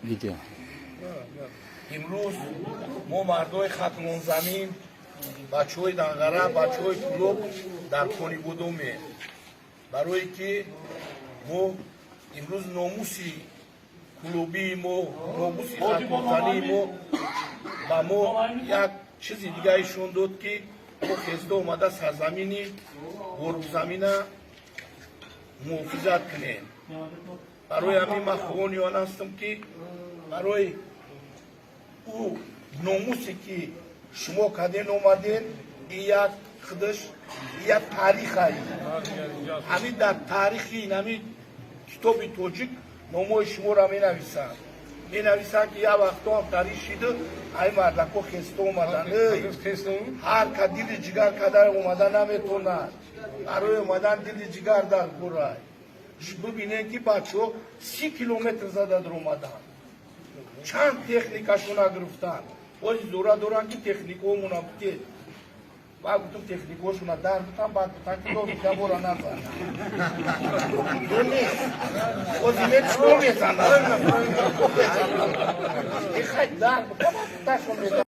Видео. Имрӯз мо, мардои Хатлонзамин, бачаҳои Данғара, бачаҳои Кӯлоб, дар Конибодоме, барое ки мо имрӯз номуси кӯлобии мо, номуси хатлонзании мо ба мо як чизи дига ишон дод, ки мо хеста омада сарзамини Ғорубзамина муҳофизат кунем. Барои ҳамин ман хоҳони он ҳастам, ки барои ӯ номусе, ки шумо каден омаден, ин як худаш як таърих ай. Ҳамин дар таърихи ҳамин китоби тоҷик номҳои шуморо менависанд, менависанд, ки як вақто ҳам таърих шиду ай мардако хеста омаданд. Эй, ҳар ка дили ҷигар када омада наметонад. Барои омадан дили ҷигар дар курай. Бибинед, ки бачаҳо 30 километр зада омаданд, чанд техникашона гирифтанд. Бози зура доранд, ки техникаомона битед. Баъд гуфтам, техникаошона дар бутан, баъд гуфтан, ки дози бора назан. Нест, бози чикор мезанад? Ихай дар бутан, баъд гуфташон мезанад.